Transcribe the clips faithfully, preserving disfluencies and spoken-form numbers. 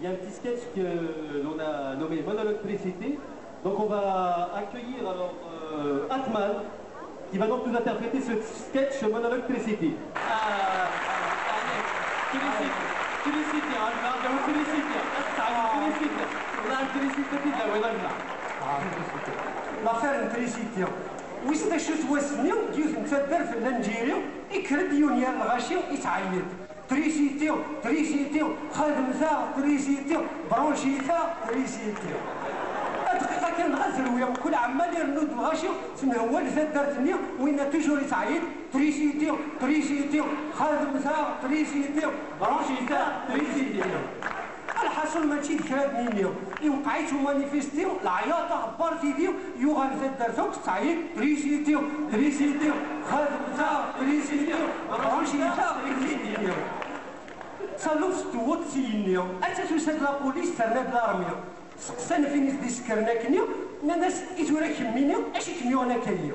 Il y a un petit sketch que l'on a nommé Monologue Tricity. Donc on va accueillir alors euh, Atman, qui va donc nous interpréter ce sketch Monologue Tricity. آه، يعني، تريسيتي، تريسيتي، آه، آه، تريسيتي، آه، تريسيتي، لا، تريسيتي، لا، وين أنا؟ L'affaire n trisiti. Wis d acu-t wass-nni, yiwet n taddart n Lanǧiri, ikker-d yiwen yer lɣaci, ittɛeyyiḍ: Trisiti, trisiti, xadmet-aɣ trisiti, branchit-aɣ trisiti. Adqiqa kan dɣa terwi, kul ɛemmal irennu-d lɣaci, tenhewwal taddart-nni, winna toujours ittɛeyyiḍ: Trisiti, trisiti, xadmet-aɣ trisiti, branchit-aɣ trisiti. Lḥaṣun mačči d kra d nini, iwqeɛ-itt umanifesti, leɛyaṭ aɣebbar tidi, yuɣal taddart akk tettɛeyyiḍ: Trisiti, trisiti, xadmet-aɣ trisiti, branchit-aɣ trisiti. Taluft tewweḍ s igenni, atta tusa-d lapulis terna-d larmi. Seqsan f win i t-d-isekkren akkenni, nnan-as: "I tura kemmini, acu i kem-yuɣen akka-yi?"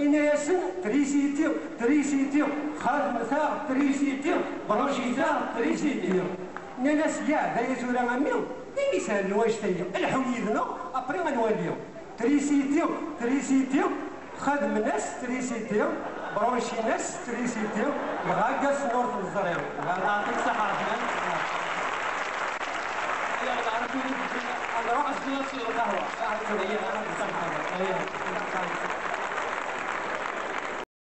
Inna-yasen: "Trisiti, trisiti, xadmet-aɣ trisiti, branchit-aɣ trisiti." Nnan-as: "Ya, d aya tura a mmi, d ayen isehlen wanect-agi, lḥu yid-neɣ, après ad nwali." Trisiti, trisiti, xadmen-as trisiti, branchit-as trisiti, dɣa aggasen ur ten-ẓriɣ. Yeɛṭik ṣṣeḥḥa, Ṛeḥman. Ad nruḥ ad nesweḍ lqahwa. Yeɛṭik ṣṣeḥḥa.